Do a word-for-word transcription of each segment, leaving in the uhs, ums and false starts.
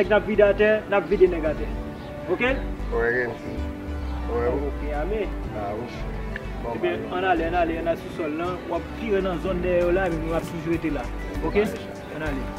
Nèg n ap vide atè, n ap vide nèg atè. Oke? Wè, gen ti. Wè, wi. Oke, ame. A, wi. Bon, ebyen, ann ale, ann ale, ann al sou sòl lan. W ap vire nan zòn dèyè yo la, epi nou ap toujou rete la. Oke? Ann ale.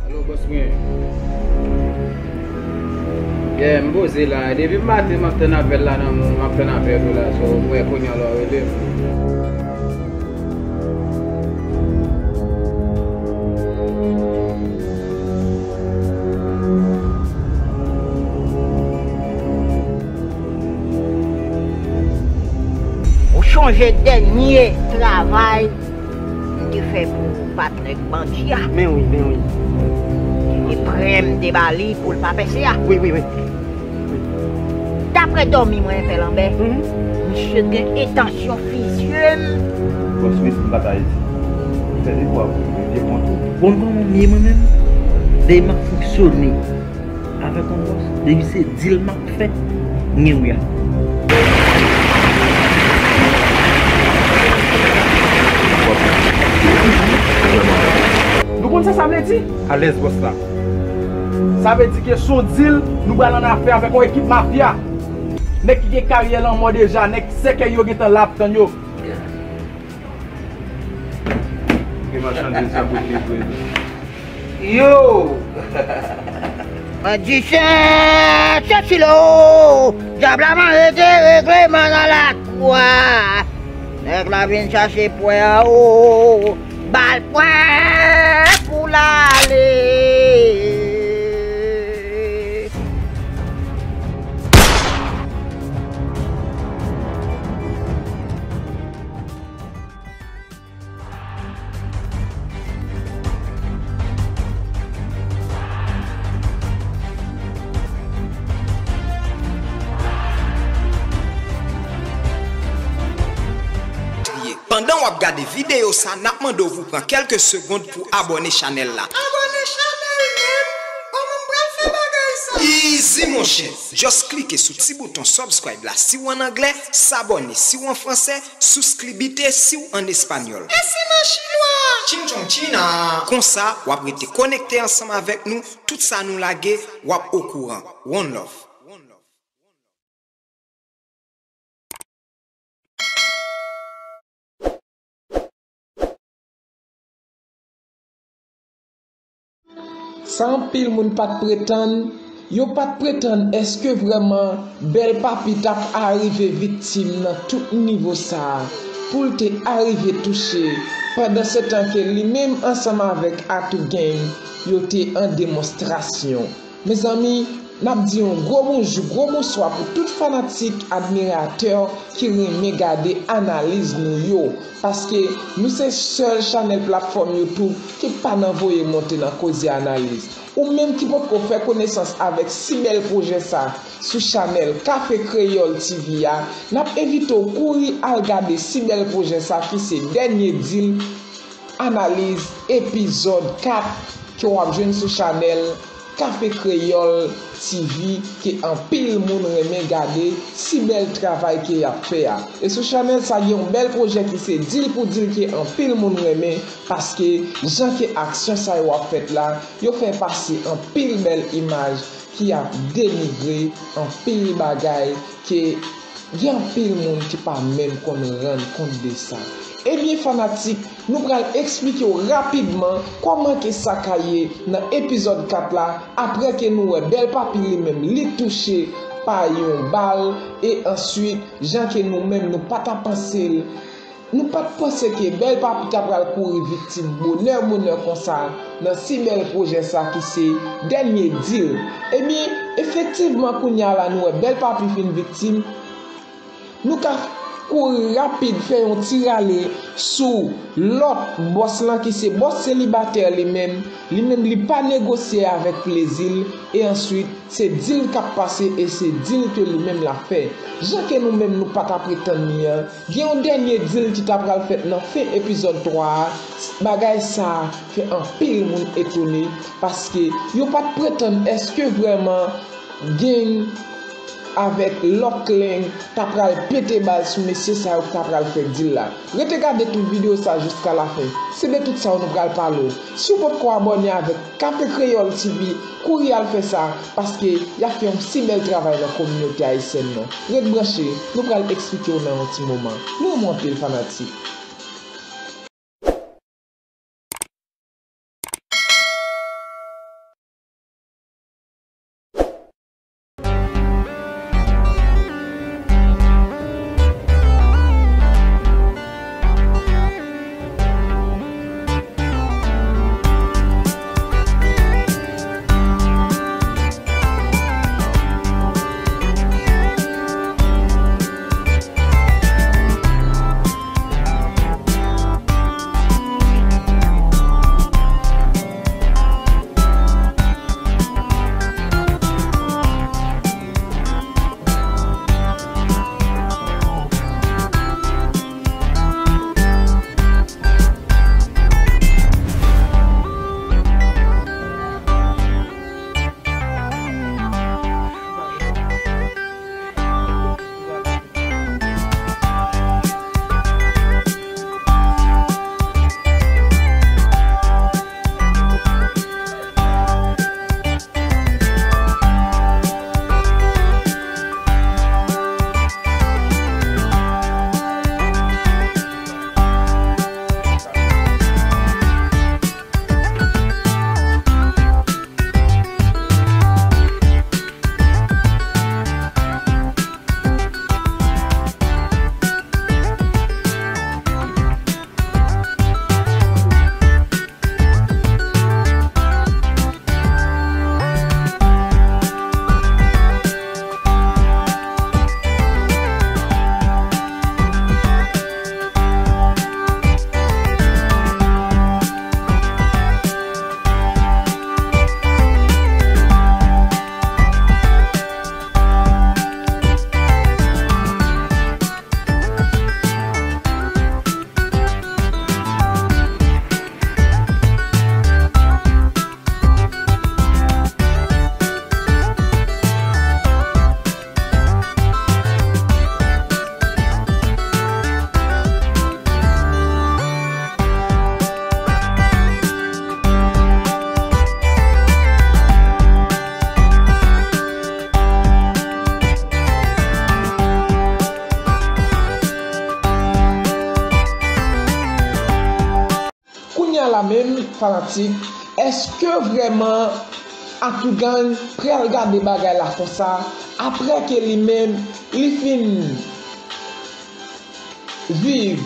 Alo, bòs mwen. Yeah, m poze la. Depi maten, m ap tann apèl la nan men w, m ap tann apèl ou la. So, m wè kounye a la w rele m. Ou chonje dènye travay m te fè pou patnè bandi a? Men wi, men wi. Li premte ba li pou l pa pèse a. Wi, wi, wi. Daprè dòmi mwen fè Lanbè, misye gen entansyon fizye m. Bòs, wi, m pa ta rete. Fè de bwa pou mwen, de kont ou. Bon, kòman m ye mwen menm? Dèyè m ap fonksyone avèk yon bòs, depi se dil m ap fè, m gen wi a. Nou konn sa sa vle di? Alèz bòs la. Sa vle di ke se yon dil, nou pral annafè avèk yon ekip mafya. Nèg ki gen karyè lanmò deja, nèg sèkèy yo gentan la ap tann yo. Gen machann dezabone vre wi. Yo! Madichen Chachilo! Dyab la manje te regleman nan lakou a. Nèg la vin chache pwè a o. Ba l pwè pou l ale. Pandan w ap gade videyo sa, n ap mande w pou pran kèlke segonn pou abòne chanèl la. Abòne chanèl, men! Kòman m pral fè bagay sa? Easy monchè! Just klike sou ti bouton subscribe la si w ann anglè, s'abonner si w an fransè, souskribite si w ann espanyòl. E si m an chinwa? Ching chong china! Konsa, w ap rete konekte ansanm avèk nou, tout sa nou lage, w ap okouran. One love. Sa anpil moun pa t pretann, yo pa t pretann èske vrèman Bèl Papi t ap arive viktim nan tout nivo sa a, pou l te arive touche, pandansetan ke li menm ansanm avèk Atou Gang, yo te an demonstrasyon. Mezanmi, n ap di yon gwo bonjou, gwo bonswa pou tout fanatik, admiratè ki renmen gade analiz nou yo. Paske nou se sèl chanèl platfòm YouTube ki pa nan voye monte nan koze analiz. Ou menm ki potko fè konesans avèk si bèl pwojè sa sou chanèl Kafe Kreyòl T V a, n ap envite w kouri al gade si bèl pwojè sa ki se dènye dil analiz epizòd kat ke w ap jwenn sou chanèl Kafe Kreyòl T V ke anpil moun renmen gade si bèl travay ke y ap fè a. E sou chanèl sa gen yon bèl pwojè ki se Dil pou Dil ke anpil moun renmen paske jan ke aksyon sa yo ap fèt la, yo fè pase anpil bèl imaj ki ap denigre anpil bagay ke gen anpil moun ki pa menm konn rann kont de sa. Ebyen fanatik, nou pral eksplike w rapidman kòman ke sa ka ye nan epizòd kat la, apre ke nou wè Bèl Papi li menm li touche pa yon bal, e answit jan ke nou menm nou pa ta panse l, nou pa t panse ke Bèl Papi ta pral kouri viktim bonè bonè konsa nan si bèl pwojè sa ki se Dènye Dil. Ebyen, efektivman kounye a la nou wè Bèl Papi fin viktim, nou ka kouri rapid fè yon ti rale sou lòt bòs lan ki se bòs selibatè li menm, li menm li pa negosye avèk plezi l, e answit se dil k ap pase e se dil ke li menm l ap fè. Jan ke nou menm nou pa t ap pretann li an, gen yon dènye dil ki ta pral fèt nan fen epizòd twa a, bagay sa a fè anpil moun etone, paske yo pa t pretann èske vrèman Gang avèk Lòt Klang ta pral pete bal sou mesye sa yo ki ta pral fè dil la. Rete gade tout videyo sa jiska lafen. Se de tout sa yo nou pral pale w. Si w potko abòne avèk Kafe Kreyòl T V, kouri al fè sa, paske y ap fè yon si bèl travay nan kominote ayisyèn nan. Ret branche, nou pral eksplike w nan yon ti moman. Nou renmen w anpil fanatik. la menm, fanatik, èske vrèman Atougang pral gade bagay la konsa, apre ke li menm, li fin viv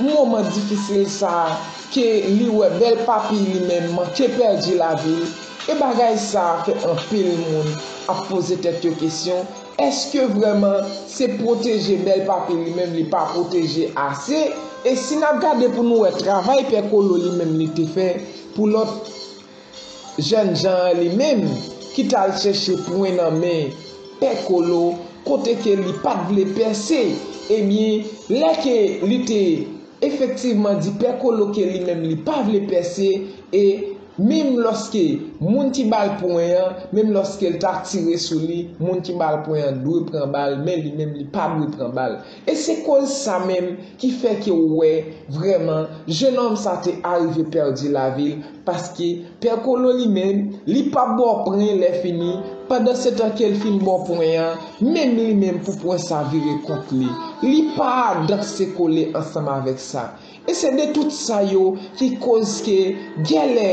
moman difisil sa a, ke li wè bèl papi li menm manke pèdi lavi l, e bagay sa a fè anpil moun ap poze tèt yo kesyon, èske vrèman se pwoteje bèl papi li menm li pa pwoteje ase? E si n ap gade pou nou wè travay Pè Kolo li menm li te fè pou lòt jènjan an li menm ki t al chèche pwen nan men Pè Kolo kote ke li pa t vle pèse, ebyen, lè ke li te efektivman di Pè Kolo ke li menm li pa vle pèse, e menm lòske moun ki ba l pwen an, menm lòske l ta tire sou li, moun ki ba l pwen an dwe pran bal, men li menm li pa dwe pran bal. E se koz sa menm ki fè ke w wè vrèman jennonm sa te arive pèdi lavi l, paske Pè Kolo li menm, li p ap ba w pwen lè fini, pandansetan ke l fin ba w pwen an, menm li menm pou pwen sa vire kont li. Li pa danse kole ansanm avèk sa. E se de tout sa yo ki koz ke gèlè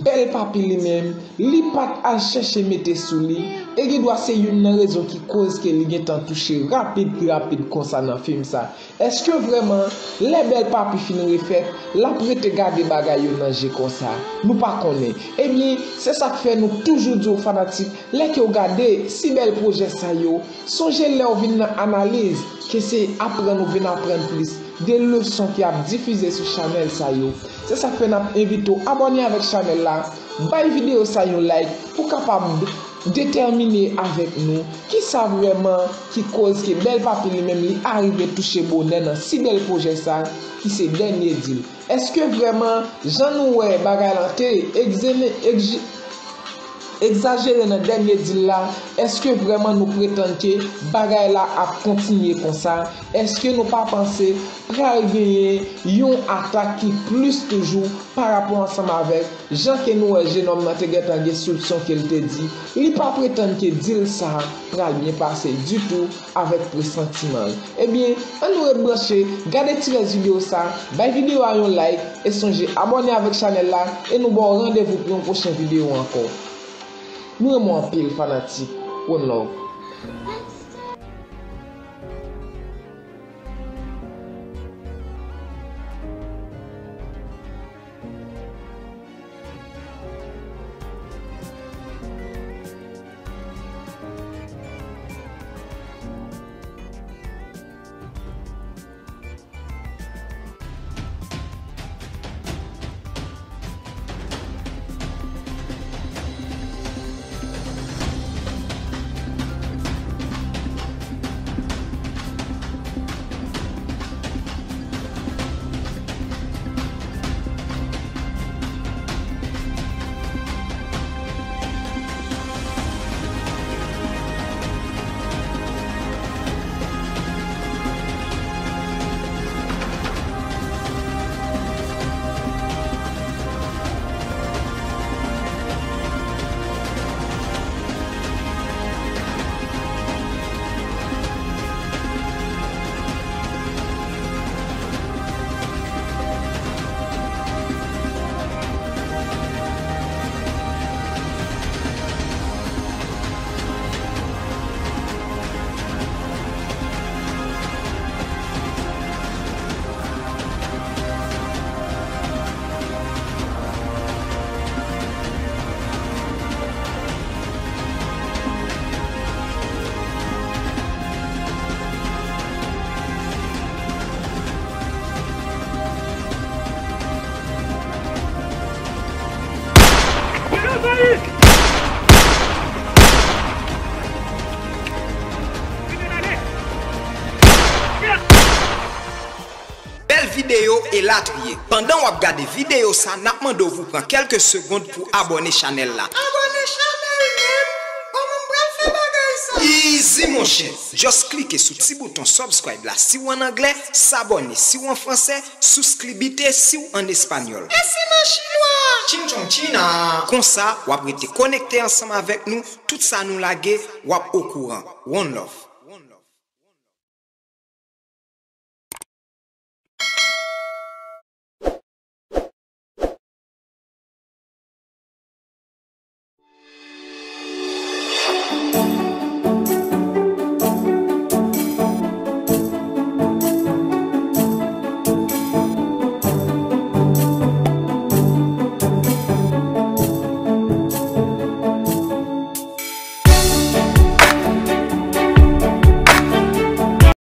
bèl papi li menm, li pa t al chèche mete sou li, e gendwa se youn nan rezon ki koz ke li gentan touche rapid, rapid konsa nan fim sa. Èske vrèman, lè bèl papi fin refèt, l ap rete gade bagay yo nan je konsa? Nou pa konnen. Ebyen, se sa k fè nou toujou di w fanatik, lè ke w gade si bèl pwojè sa yo, sonje lè w vin nan analiz, ke se aprann ou vin aprann plis de leson ki ap difize sou chanèl sa yo. Se sa k fè n ap envite w abòne avèk chanèl la, bay videyo sa yon like pou kapab detèmine avèk nou kisa vrèman ki koz ke bèl papi li menm li arive touche bonè nan si bèl pwojè sa ki se Dènye Dil. Èske vrèman jan nou wè bagay lan te egzene- egji- egzajere nan Dènye Dil la, èske vrèman nou pretann ke bagay la ap kontinye konsa? Èske nou pa panse pral genyen yon atak ki plis toujou parapò ansanm avèk jan ke nou wè jennonm nan te gentan gen soupsyon ke l te di li pa pretann ke dil sa a pral byen pase ditou avèk presantiman l? Ebyen, ann nou ret branche, gade ti rès videyo sa, bay videyo a yon like e sonje abòne avèk chanèl la e nou ba w randevou pou yon pwochen videyo ankò. Nou renmen w anpil fanatik. One love. Bèl videyo elatriye. Pandan w ap gade videyo sa, n ap mande w pou pran kèlke segonn pou abòne chanèl la. Abòne chanèl menm? Kòman m pral fè bagay sa? Easy monchè. Just klike sou ti bouton subscribe la si w ann anglè, s'abonner si w an fransè, suscribite si w ann espanyòl. E si m an chinwa? Chin chong china. Konsa, w ap rete konekte ansanm avèk nou, tout sa nou lage, w ap okouran. One love.